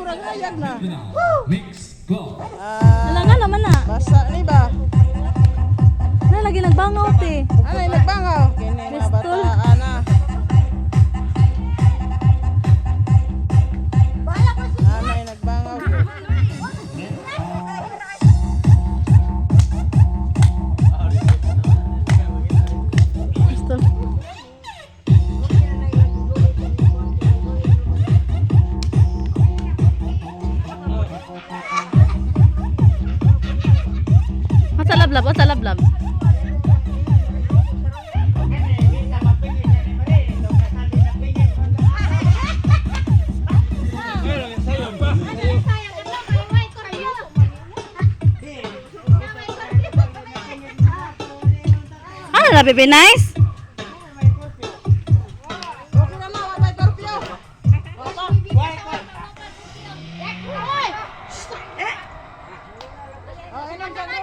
Murag hayag na. Mix Club. Ah, Wala nga naman na. Basa ni ba? Na lagi nagbangaw te. Ano yung nagbangaw? Kini mga Pistol. bata, ana. Ano yung nagbangaw? Pistol. Asa lablab, asa lablab. Ano na, bebe? Nice? Okay na ma, wabay curfew. Wapa. Oh, inom ka.